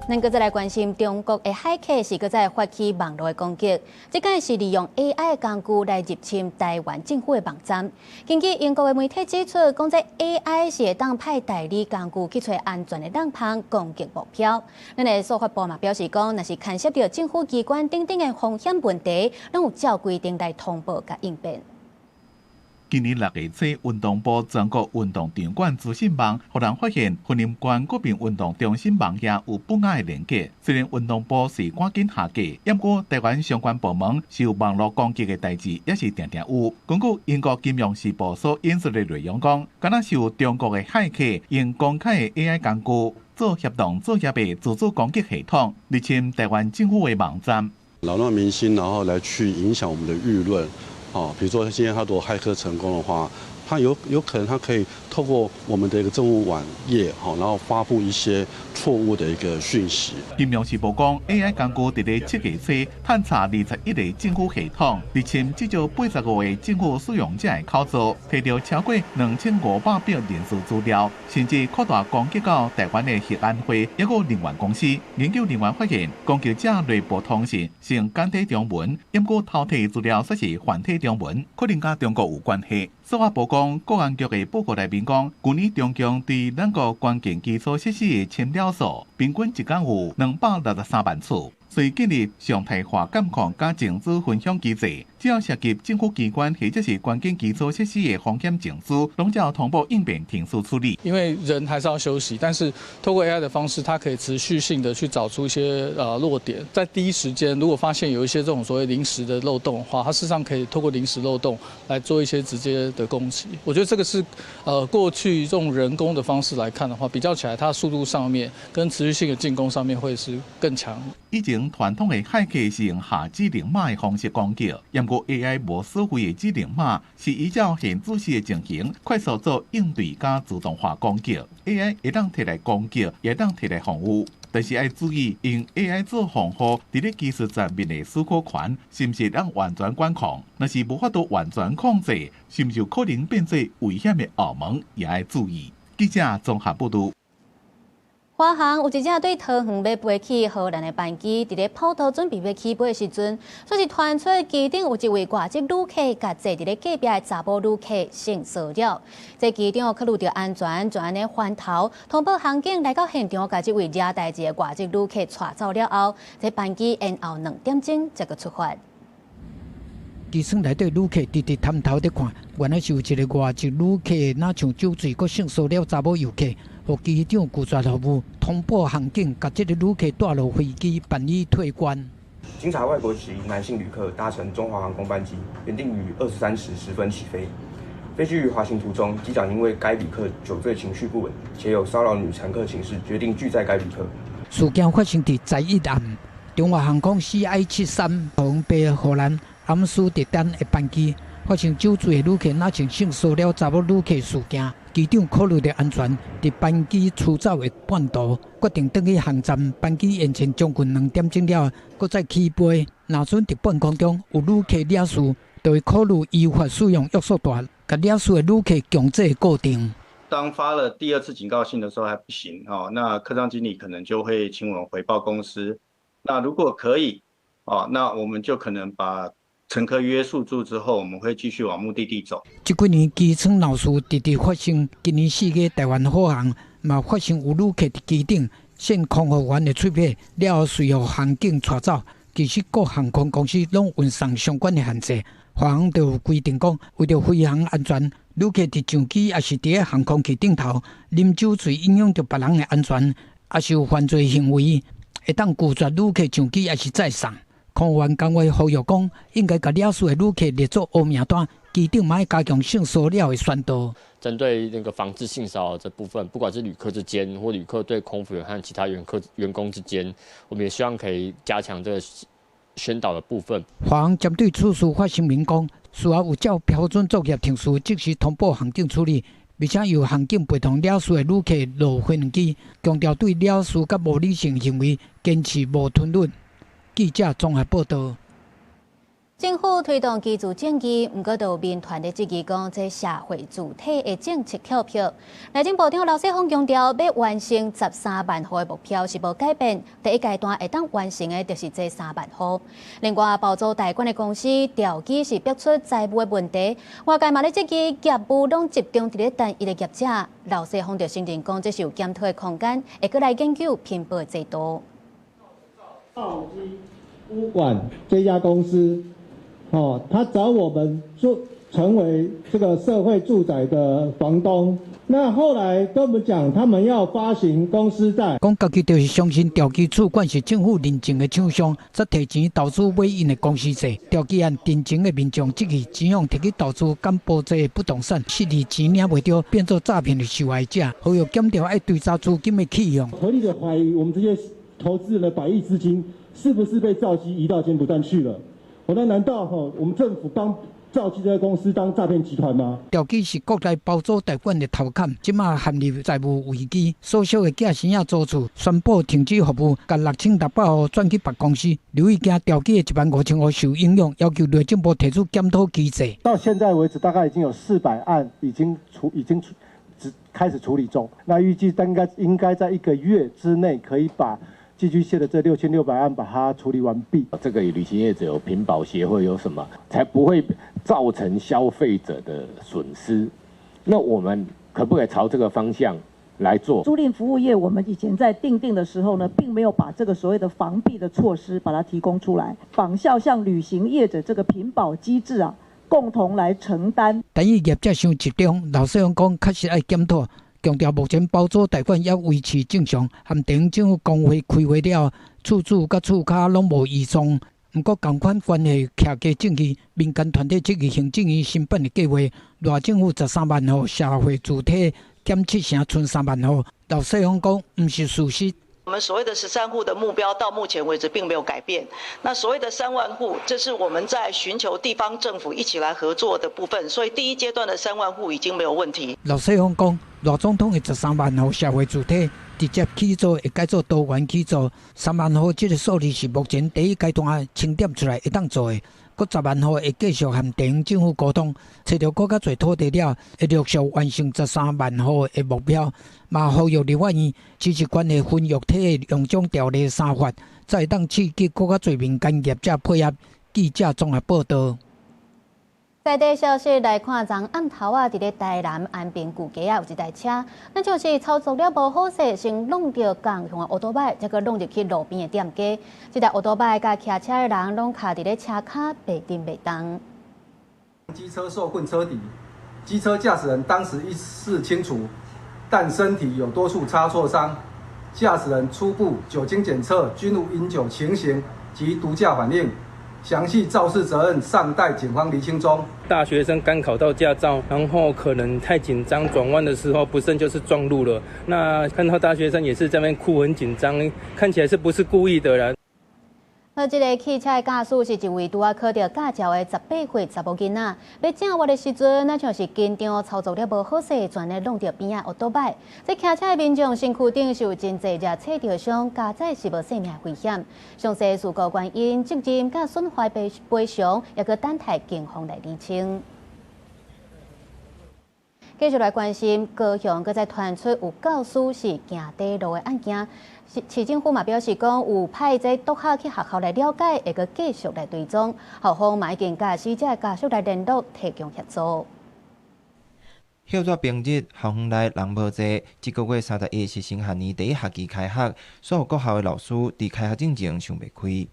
咱閣再來關心中國的駭客是閣再發起網路的攻擊，這擺是利用 AI 工具來入侵台灣政府的網站。根據英國的媒體指出，講這 AI 是會當派代理工具去揣安全的漏縫攻擊目標。咱的司法部嘛表示講，若是牽涉著政府機關等等的風險問題，攏有照規定來通報佮應變。今年6月初，運動部全國運動場館資訊網，予人發現雲林縣國民運動中心網頁有不雅的連結。雖然運動部是趕緊下架，毋過台灣相關部門受網路攻擊的代誌也是定定有。根據英國金融時報所引述的內容講，敢若是有中國的駭客用公開的 AI 工具做協同作業的自主攻擊系統，入侵台灣政府的網站，擾亂民心，然後來去影響我們的輿論。哦，比如說今天他如果駭客成功的話，他有可能他可以透過我們的一個政務網頁，哈，然後發布一些錯誤的一個訊息。金融時報講，AI 工具佇咧7月初探查21個政府系統，入侵至少85個政府使用者的口座，提著超過2500筆人事資料，甚至擴大攻擊到台灣的核安會抑閣能源公司。研究人員發現，攻擊者內部通訊是用簡體中文，毋過偷提資料卻是繁體中中文，可能佮中國有關係。司法部講，國安局的報告內面講，舊年中共對咱國關鍵基礎設施的侵擾數，平均一工有263萬次。所以建立常態化監控佮情資分享機制，只要涉及政府機關或者是關鍵基礎設施的風險情資，攏照通報應變程序處理。因為人還是要休息，但是透過 AI 的方式，它可以持續性的去找出一些弱點，在第一時間如果發現有一些這種所謂臨時的漏洞的話，它事實上可以透過臨時漏洞來做一些直接的攻擊。我覺得這個是過去用人工的方式來看的話，比較起來，它速度上面跟持續性的進攻上面會是更強。以前傳統的駭客是用下指令碼的方式攻擊，毋過 AI 無所謂的指令碼，是依照現主時的情形，快速做應對佮自動化攻擊。AI 會當提來攻擊，也會當提來防禦，但是愛注意，用 AI 做防護，佇咧技術層面的許可權，是毋是當完全管控？若是無法度完全控制，是毋是有可能變做危險的後門？也愛注意。記者綜合報導。華航有一隻對桃園欲飛去荷蘭的班機，佇咧跑道準備欲起飛的時陣，煞是傳出機頂有一位外籍旅客，共坐佇咧隔壁的查某旅客性騷擾。這機長考慮著安全，就按呢翻頭通報航警來到現場，共這位惹代誌的外籍旅客帶走了後，這班機延後2點鐘才閣出發。機艙內底旅客直直探頭佇看，原來是有一个外籍旅客，若像酒醉，閣性騷擾查某遊客，予機長拒絕服務，通報航警，共這个旅客帶落飛機辦理退關。經查外國籍男性旅客搭乘中華航空班機，原定於23時10分起飛。飛機於滑行途中，機長因為該旅客酒醉情緒不穩，且有騷擾女乘客情事，決定拒載該旅客。事件發生佇11暗，中華航空 CI 73桃園飛荷蘭阿姆斯特丹的班機發生酒醉的旅客若像性騷擾查某旅客事件，機長考慮著安全，佇班機出走的半途，決定轉去航站。班機延前將近2點鐘了，閣再起飛。若準佇半空中有旅客惹事，就會考慮依法使用約束帶，共惹事的旅客強制固定。當發了第二次警告信的時候還不行哦，那客艙經理可能就會請我們回報公司。那如果可以哦，那我們就可能把乘客約束住之後，我們會繼續往目的地走。這幾年機艙鬧事直直發生，今年4月台灣虎航嘛發生有旅客佇機頂掀空服員的喙䫌，了後隨予航警帶走。其實各航空公司攏運送相關的限制，華航就有規定講，為著飛行安全，旅客佇上機抑是佇咧航空器頂頭啉酒醉影響著別人的安全，抑是有犯罪行為，會當拒絕旅客上機抑是載送。空服員工會呼籲講，應該共惹事的旅客列做烏名單，機長嘛愛加強性騷擾的宣導。針對那個防治性騷擾這部分，不管是旅客之間或旅客對空服員和其他員工之間，我們也希望可以加強這個宣導的部分。華航針對此事發聲明講，事後有照標準作業程序，即時通報航警處理，而且由航警陪同惹事的旅客落飛機，強調對惹事佮無理性行為堅持無吞忍。記者綜合報導。政府推動居住正義，毋過都有民團咧質疑講，這社會主體的政策跳票。內政部長劉世鋒強調，欲完成13萬戶的目標是無改變，第一階段會當完成的，就是這3萬戶。另外，包租代管的公司調機是逼出財務的問題，外界嘛咧質疑業務攏集中佇咧單一的業者。劉世鋒就承認講，這是有檢討的空間，會閣來研究評報制度。屋管這家公司，哦，他找我們做成為這個社會住宅的房東。那後來跟我們講，他們要發行公司債。講家己就是相信兆基厝管是政府認證的廠商，才提錢投資買𪜶的公司債。兆基案陳情的民眾質疑，錢予提去投資敢保這不動產，失去錢領袂著，變做詐騙的受害者。呼籲檢調愛追查資金的去向。合理的懷疑，我們這些投資人的百億資金是不是被兆基移到柬埔寨去了？我那難道吼我們政府幫兆基這個公司當詐騙集團嗎？兆基是國內包租代管的頭坎，這馬陷入財務危機，所屬的寄生仔租厝宣布停止服務，共6600戶轉去別公司。劉毅驚兆基的1萬5千戶受影響，要求內政部提出檢討機制。到現在為止，大概已經有400案已經開始處理中。那預計應該在一個月之內可以把寄居蟹的這6600案把它處理完畢。這個旅行業者有品保協會有什麼，才不會造成消費者的損失？那我們可不可以朝這個方向來做？租賃服務業，我們以前在訂定的時候呢，並沒有把這個所謂的防弊的措施把它提供出來，仿效像旅行業者這個品保機制啊，共同來承擔。但伊業者傷集中，劉世芳講確實愛檢討，強調目前包租代管猶維持正常，和地方政府公會開會了，厝主佮厝跤攏無異狀。毋過仝款關係徛家正義，民間團體質疑行政院新辦的計劃，賴政府13萬戶社會住宅減7成，賰3萬戶。劉世芳講，毋是事實。我們所謂的13戶的目標到目前為止並沒有改變。那所謂的3萬戶，這是我們在尋求地方政府一起來合作的部分。所以第一階段的3萬戶已經沒有問題。劉世芳講，賴總統的13萬戶社會住宅直接起租會改做多元起租，3萬戶這個數字是目前第一階段清點出來會當做的。閣10萬戶會繼續和地方政府溝通，揣著閣較濟土地了，會陸續完成13萬戶的目標。嘛呼籲立法院支持關係婚約體的用種條例三法，才會當刺激閣較濟民間業者配合。記者綜合報導。在地消息來看，昨暗頭啊，佇咧台南安平舊街啊，有一台車，那就是操作了無好勢，先挵著仝向的歐多擺，才閣挵入去路邊的店家。這台歐多擺佮騎車的人攏卡佇咧車跤，袂振袂動。機車受困車底，機車駕駛人當時意識清楚，但身體有多處擦挫傷。駕駛人初步酒精檢測均無飲酒情形及毒駕反應。詳細肇事責任尚待警方釐清中。大學生剛考到駕照，然後可能太緊張，轉彎的時候不慎就是撞路了。那看到大學生也是在那邊哭，很緊張，看起來是不是故意的啦？那這个汽車的駕駛是一位拄仔考著駕照的18歲查某囡仔，欲正彎的時陣，若像是緊張操作了無好勢，全咧挵著邊仔歐多擺。這騎車的民眾身軀頂是有真濟隻擦著傷，佳哉是無性命危險。詳細事故原因、責任佮損壞賠賠償，猶閣等待警方來釐清。繼續來關心高雄，閣再傳出有教師是行短路的案件。市政府嘛表示講，有派這督學去學校來了解，會閣繼續來追蹤。校方嘛已經佮死者的家屬來聯絡，提供協助。歇熱平日，校園內人無濟。這個月31是新學年第一學期開學，所有各校的老師佇開學進前想袂開。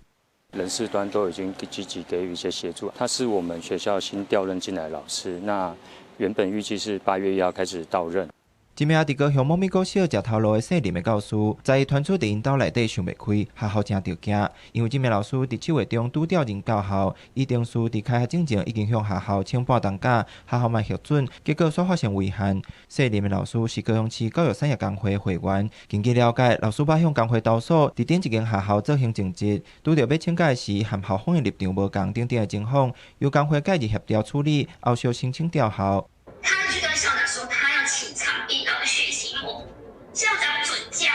人事端都已經積極給予一些協助。他是我們學校新調任進來的老師，那原本預計是8月1號開始到任。這名佇高雄某米國小食頭路的姓林的教師，在傳出佇𪜶兜內底想袂開，學校誠著驚，因為這名老師佇7月中拄調任到校，伊定數佇開學進前已經向學校請半當假，學校嘛核准，結果煞發生遺憾。姓林的老師是高雄市教育產業工會會員，根據了解，老師捌向工會投訴，佇頂一間學校做行政職，拄著欲請假時，和校方的立場無仝等等的情況，由工會介入協調處理，後續申請調校。他去跟校長說，他要請長濱島的學習末，校長准假，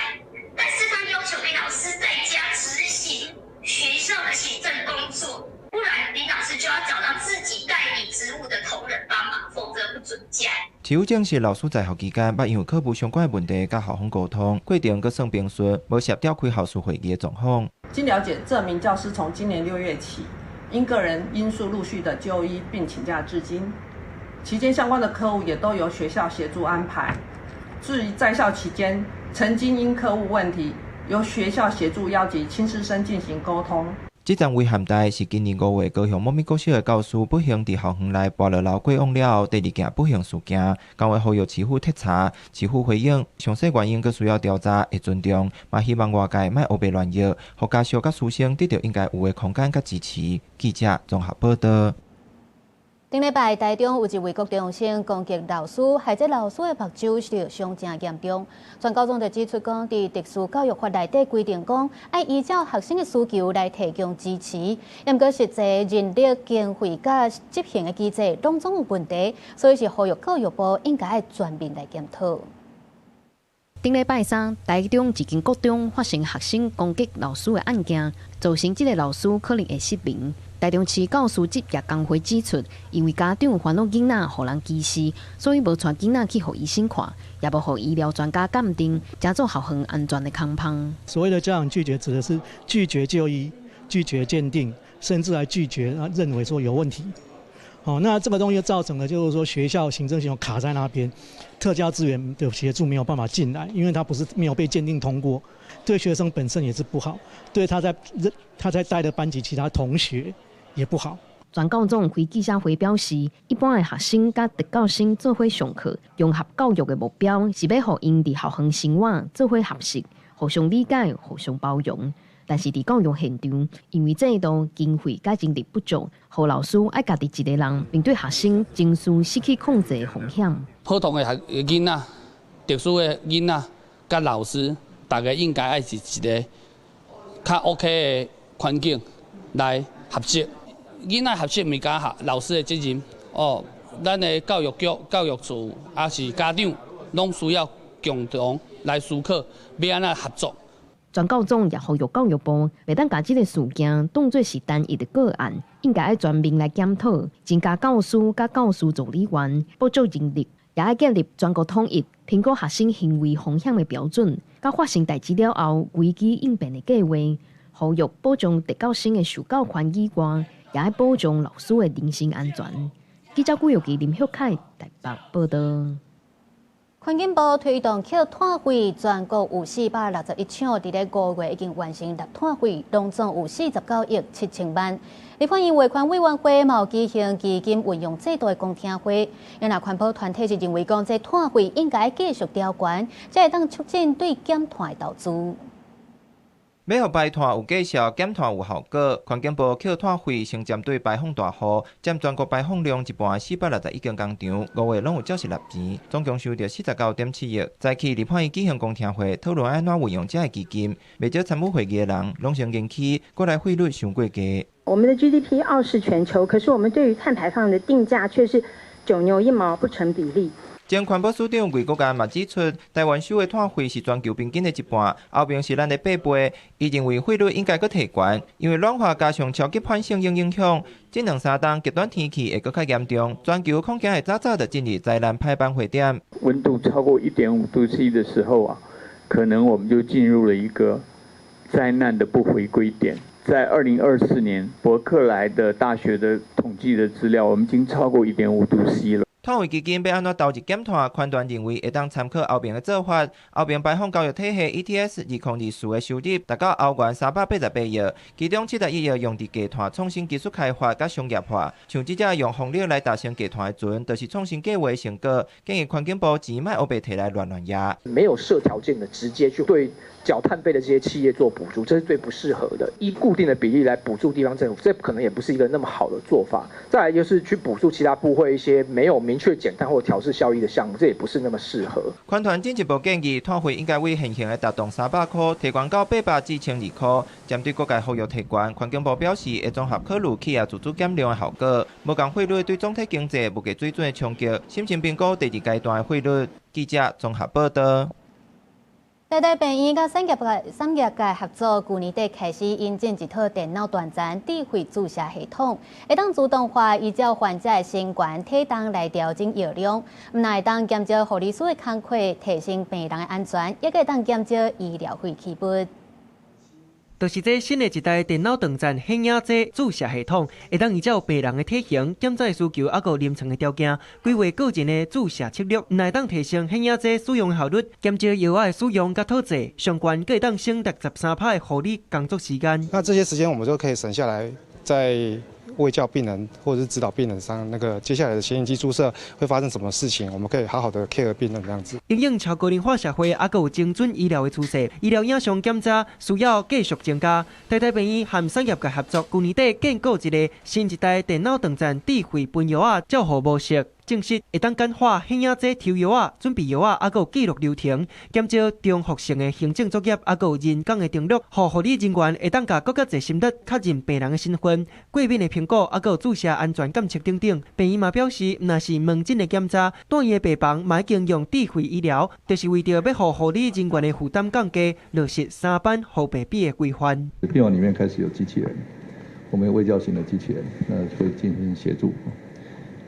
但是他要求林老師在家執行學校的行政工作，不然林老師就要找到自己代理職務的同仁幫忙，否則不准假。市府證實，老師在校期間捌因為課務相關的問題佮校方溝通，過程閣算平順，無涉召開校事會議的狀況。經了解，這名教師從今年6月起，因個人因素陸續的就醫並請假至今。期間相關的課務也都由學校協助安排。至於在校期間，曾經因課務問題，由學校協助邀集親師生進行溝通。這樁遺憾代是今年5月高雄某米國小的教師不幸佇校園內跋落樓過往了後，第二件不幸事件，工會呼籲市府徹查，市府回應詳細原因閣需要調查，會尊重，嘛希望外界莫烏白亂讒，予家屬佮師生得著應該有的空間佮支持。記者綜合報導。頂禮拜，台中有一位國中生攻擊老師，害這老師的目睭受傷誠嚴重。全教總就指出講，佇特殊教育法內底規定講，愛依照學生的需求來提供支持。毋過實際人力經費佮執行的機制攏總有問題，所以是呼籲教育部應該愛全面來檢討。頂禮拜三，台中一間國中發生學生攻擊老師的案件，造成這个老師可能會失明。台中市教師職業工會指出，因為家長煩惱囡仔予人歧視，所以無帶囡仔去予醫生看，也無予醫療專家鑑定，才做校園安全的空縫。所謂的家長拒絕，指的是拒絕就醫、拒絕鑑定，甚至還拒絕啊認為說有問題。哦，那這個東西造成了，就是說學校行政系統卡在那邊，特教資源的協助沒有辦法進來，因為他不是沒有被鑑定通過，對學生本身也是不好，對他在帶的班級其他同學也不好。全教總開記者會表示，一般的學生佮特教生做伙上課，融合教育的目標是欲予𪜶佇校園生活做伙學習，互相理解、互相包容。但是佇教育現場，因為制度、經費佮人力不足，予老師愛家己一个人面對學生情緒失去控制的風險。普通的學囡仔、特殊的囡仔佮老師，大家應該愛是一个較 OK 的環境來學習。囡仔學習毋是學老師的責任哦，咱的教育局、教育處抑是家長，攏需要共同來思考，欲按怎合作。全教總也呼籲教育部，袂當共這个事件當作是單一的個案，應該愛全面來檢討，增加教師佮教師助理員，補足人力，也愛建立全國統一評估學生行為風險的標準，佮發生代誌了後危機應變的計劃，呼籲保障特教生的受教權以外，也愛保障老師的人身安全。記者古玉琪、林旭凱台北報道。環境部推動抾碳費，全國有461廠佇咧5月已經完成納碳費，攏總有49億7千萬。立法院衛環委員會嘛有舉行基金運用制度的公聽會，因為環保團體是認為講，這碳費應該繼續調懸，才會當促進對減碳的投資。欲予排碳有績效，減碳有效果。環境部抾碳費先針對排放大戶，佔全國排放量一半461間工廠，5月攏有繳實納錢，總共收著49.7億。早起立法院舉行公聽會，討論按怎運用這个基金。袂少參與會議的人，攏先引起國內費率傷過低。我們的 GDP 傲視全球，可是我們對於碳排放的定價卻是九牛一毛，不成比例。前環保署長魏國安嘛指出，台灣收的碳費是全球平均的一半，後面是咱的8倍。伊認為費率應該閣提懸，因為暖化加上超級反聖嬰影響，這兩三冬極端天氣會閣較嚴重，全球恐驚會早早就進入災難排放火點。溫度超過1.5度 C 的時候啊，可能我們就進入了一個災難的不回歸點。在2024年，伯克萊的大學的統計的資料，我們已經超過1.5度 C 了。碳費基金欲按怎投入減碳？寬團認為會當參考歐盟的做法。歐盟排放交易體系 ETS 2024的收入達到歐元388億，其中71億用佇低碳創新技術開發佮商業化。像這隻用風力來達成低碳的船，就是創新計劃成果。建議環境部錢莫烏白提來亂亂壓。沒有設條件的直接去對繳碳費的這些企業做補助，這是最不適合的。依固定的比例來補助地方政府，這可能也不是一個那麼好的做法。再來就是去補助其他部會一些沒有明確減碳或調適效益的項目，這也不是那麼適合。環團進一步建議，碳費應該為現行的逐噸300塊提懸到800至1200塊。針對各界呼籲提懸，環境部表示會綜合考慮企業自主減量的效果，無仝費率對總體經濟無個水準的衝擊，審慎評估第二階段的費率。記者綜合報道。台大病院佮產業界合作，舊年底開始引進一套電腦斷層智慧注射系統，會當自動化依照患者的身懸體重來調整藥量，毋但會當減少護理師的工課，提升病人的安全，也會當減少醫療廢棄物。就是這新的一代電腦斷層顯影劑注射系統，會當依照病人的體型、檢查需求，猶閣臨床的條件，規劃個人的注射策略，毋但會當提升顯影劑使用效率，減少藥仔的使用佮吐劑，上懸閣會當省63%的護理工作時間。那這些時間我們就可以省下來，在衛教病人或者是指導病人上，那個接下來的顯影劑注射會發生什麼事情，我們可以好好的 care 病人這樣子。因應超高齡化社會，猶閣有精準醫療的趨勢，醫療影像檢查需要繼續增加。台大病院和產業界合作，舊年底建構一個新一代電腦斷層智慧分藥仔照護模式。證實會當簡化顯影劑抽藥仔、準備藥仔，猶閣有記錄流程，減少重複性的行政作業，猶閣有人工的登錄，予護理人員會當共閣較濟心力確認病人的身份、過敏的評估，猶閣有注射安全監測等等。病院嘛表示，毋但是門診的檢查，住院的病房嘛已經用智慧醫療，就是為著欲予護理人員的負擔降低，落實三班予病比的規範。病房裡面開始有機器人，我們有衛教型的機器人，那會進行協助。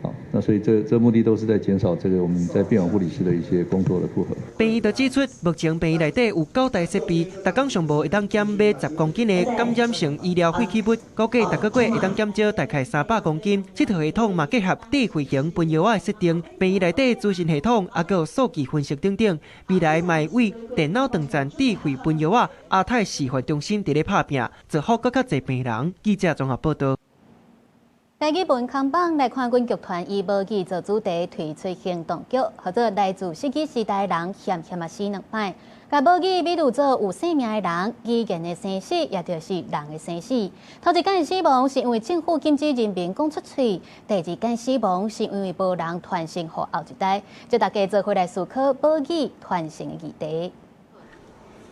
好，那所以這目的都是在減少這個我們在病房護理師的一些工作的負荷。病院就指出，目前病院內底有九台設備，逐工上無會當減買10公斤的感染性醫療廢棄物，估計逐個月會當減少大概300公斤。這套系統嘛結合智慧型分藥仔的設定，病院內底資訊系統，猶閣有數據分析等等，未來嘛會為電腦斷層智慧分藥仔亞太示範中心佇咧拍拚，造福閣較濟病人。記者綜合報導。台語文康榜來看，阮劇團以母語做主題推出行動劇，號做來自失語時代的人險險仔死兩擺。共母語比喻做有生命的人，語言的生死，也就是人的生死。頭一擺死亡是因為政府禁止人民講出喙，第二擺死亡是因為無人傳承予後一代。就大家做伙來思考母語傳承的議題。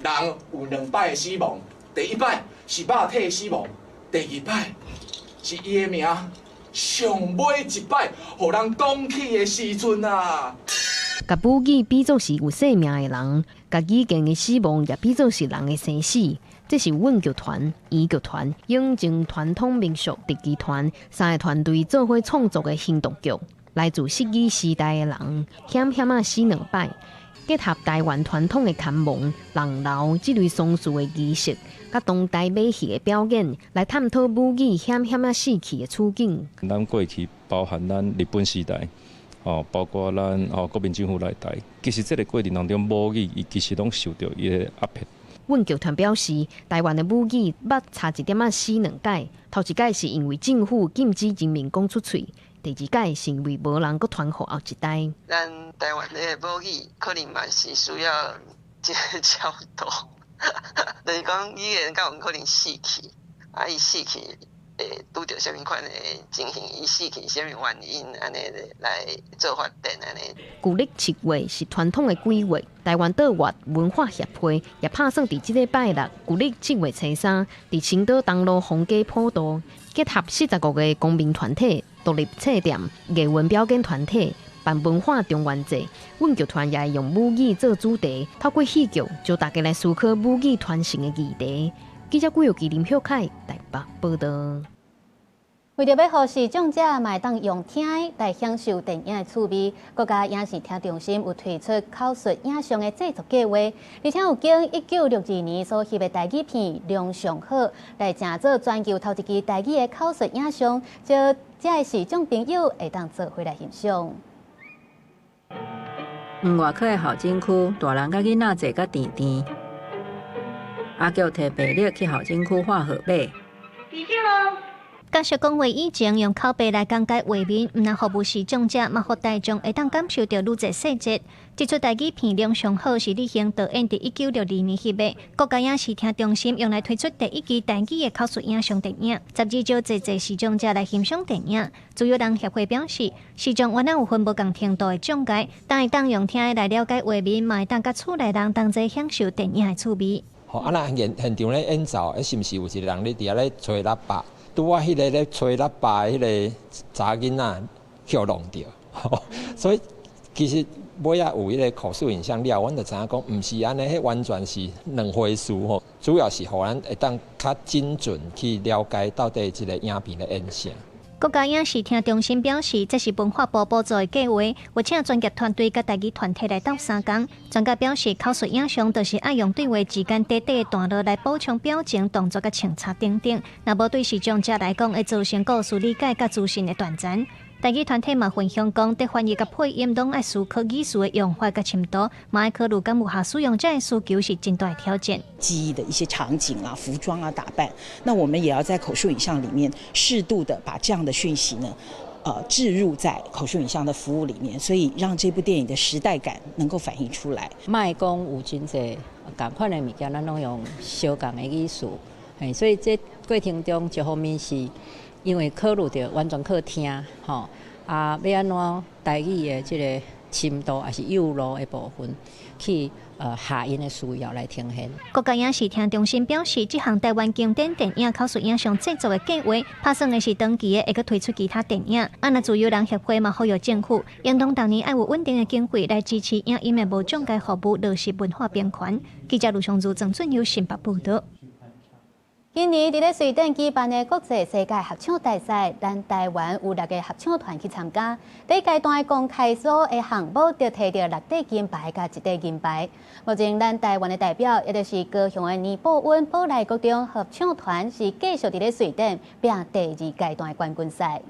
人有兩擺的死亡，第一擺是肉體死亡，第二擺是伊的名上尾一擺，予人講起的時陣啊！共母語比作是有生命的人，共語言的死亡也比作是人的生死。這是阮劇團、圓劇團、永靖傳統民俗特技團三個團隊做伙創作的行動劇，來自失語時代的人，險險仔死兩擺，結合台灣傳統的牽亡、人流這類喪事的儀式，佮當代馬戲的表演，來探討母語險險仔死去的處境。咱過去包含咱日本時代，哦，包括咱哦國民政府來台，其實這個過程當中，母語伊其實攏受著伊的壓迫。阮劇團表示，台灣的母語捌差一點仔死兩擺，頭一擺是因為政府禁止人民講出喙，第二擺是因為無人閣傳予後一代。咱台灣的母語可能嘛是需要這個角度，就是講語言較有可能死去，啊，伊死去會拄著啥物款的情形，伊死去啥物原因，按呢來做發展按呢。舊曆7月是傳統的鬼月，台灣島粵文化協會也拍算佇這禮拜六，舊曆7月初3，佇青島東路皇家普渡，結合45個公民團體、獨立冊店、藝文表演團體，辦文化中元節。阮劇團也會用母語做主題，透過戲劇，招大家來思考母語傳承的議題。記者郭玉琪、林秀凱台北報導。為著欲予視障者嘛會當用聽的來享受電影的趣味，國家影視聽中心有推出口述影像的製作計劃，而且有經1962年所翕的台語片《梁上好》來成做全球頭一支台語的口述影像，招遮的視障朋友會當做伙來欣賞。外科的候診區，大人佮囡仔坐甲甜甜。阿叫提病歷去候診區掛號碼。角色講話以前用口白來講解畫面，毋但服務視障者，嘛予大眾會當感受著愈濟細節。這齣台語片《梁上好》是李行導演佇1962年翕的，國家影視聽中心用來推出第一支台語的口述影像電影，12招濟濟視障者來欣賞電影。自由人協會表示，視障原來有分無仝程度的障礙，但會當用聽的來了解畫面，嘛會當佮厝內人同齊享受電影的趣味。吼，啊，若現現場咧演奏，是毋是有一個人咧佇遐咧吹喇叭？拄仔彼個咧吹喇叭的彼個查囡仔予弄著，所以其實尾仔有彼個口述影像了，阮就知影講，毋是按呢，彼完全是兩回事吼。主要是予咱會當較精準去了解到底這個影片咧演啥。國家影視聽中心表示，這是文化部補助的計劃，有請專業團隊佮台語團體來鬥相共。專家表示，口述影像就是愛用對話之間短短的段落來補充表情、動作佮穿插等等。若無對視障者來講，會造成故事理解佮資訊的斷層。台語團體嘛分享講，佇翻譯佮配音攏愛思考語詞的用法佮深度，嘛愛考慮敢有合使用者的需求是真大的挑戰。記憶的一些場景啊、服裝啊、打扮，那我們也要在口述影像裡面適度的把這樣的訊息呢，置入在口述影像的服務裡面，所以讓這部電影的時代感能夠反映出來。莫講有真濟仝款的物件，咱攏用相仝的語詞，嘿，所以這過程中一方面是因為考慮著完全靠聽，吼。啊，欲按怎台语的這个深度，抑是幼路的部分，去合𪜶的需要來呈現。國家影視聽中心表示，這項台灣經典電影口述影像製作的計劃，拍算的是長期的會閣推出其他電影。啊，若自由人協會嘛呼籲政府，應當逐年愛有穩定的經費來支持影音的無中介服務，落實文化平權。記者盧尚如、曾俊友新北報導。今年佇咧瑞典舉辦的國際世界合唱大賽，咱台灣有六个合唱團去參加。第一階段的公開組的項目，就提著六塊金牌佮一塊銀牌。目前咱台灣的代表，也就是高雄的尼布溫寶來國中合唱團，是繼續佇咧瑞典拚第二階段的冠軍賽。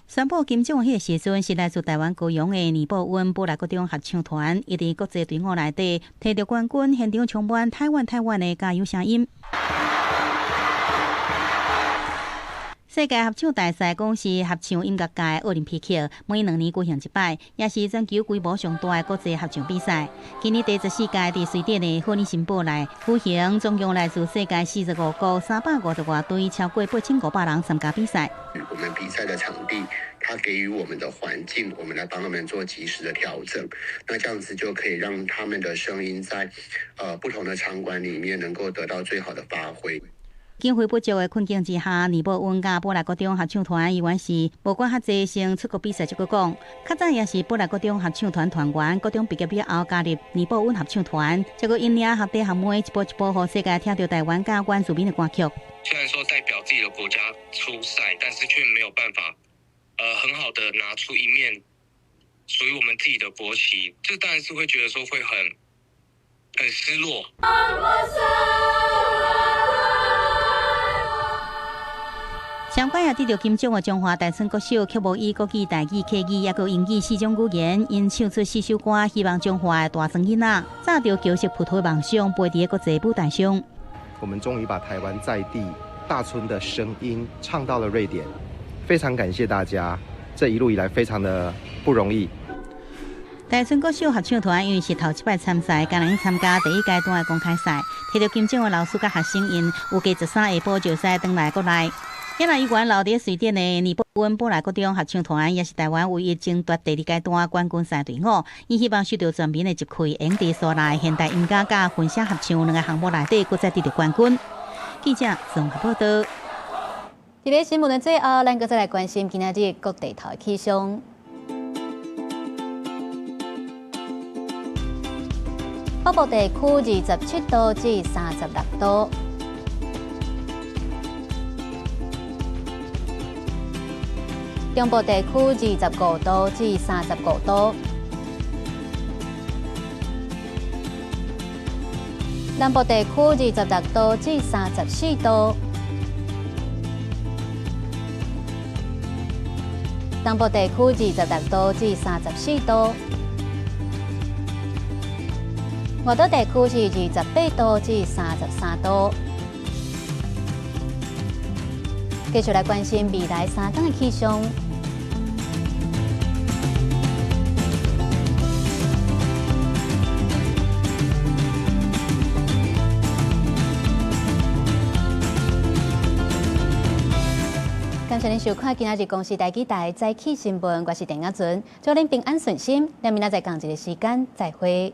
宣布金獎彼个時陣，是來自台灣高雄的尼布溫寶來國中合唱團，伊佇國際隊伍內底提著冠軍，現場充滿台灣台灣的加油聲音。世界合唱大賽講是合唱音樂界奧林匹克，每2年舉行一擺，也是全球規模上大的國際合唱比賽。今年第14屆佇瑞典的赫林辛堡內舉行，總共來自世界45國350外隊，超過8500人參加比賽。我們比賽的場地，它給予我們的環境，我們來幫他們做及時的調整。那這樣子就可以讓他們的聲音在不同的場館裡面能夠得到最好的發揮。經費不足的困境之下，尼布溫佮寶來國中合唱團依然是無管較濟先出國比賽，這個講。較早也是寶來國中合唱團團員，國中畢業了後加入尼布溫合唱團，結果𪜶領學弟學妹一步一步，予世界聽著台灣佮原住民的歌曲。雖然說代表自己的國家出賽，但是卻沒有辦法，很好的拿出一面屬於我們自己的國旗，這當然是會覺得說會很失落。相關也得著金獎的中華大村國小，曲目以國語、台語、客語，抑閣英語4種語言，𪜶唱出4首歌，希望中華的大庄囡仔早著僑識葡萄的夢想，飛佇國際舞台上。我們終於把台灣在地大村的聲音唱到了瑞典，非常感謝大家，這一路以來非常的不容易。大村國小合唱團因為是頭一擺參賽，敢若去參加第一階段的公開賽，提著金獎的老師佮學生，𪜶有加13下晡就使轉來國內。遐若猶原留佇瑞典的尼布溫寶來國中合唱團，也是台灣唯一爭奪第二階段冠軍賽隊伍。伊希望受著全民的集氣，會佇所內現代音樂佮混聲合唱兩個項目內底，閣再得著冠軍。記者綜合報導。佇咧新聞的最後，咱閣再來關心今仔日各地頭的氣象。北部地區27度至36度。中部地區25度至35度，南部地區26度至34度，東部地區26度至34度，外島地區是28度至33度。繼續來關心未來3天的氣象。感謝您收看今仔日公視台語台早起新聞，我是鄭亞純，祝您平安順心。咱明仔載仝一个時間再會。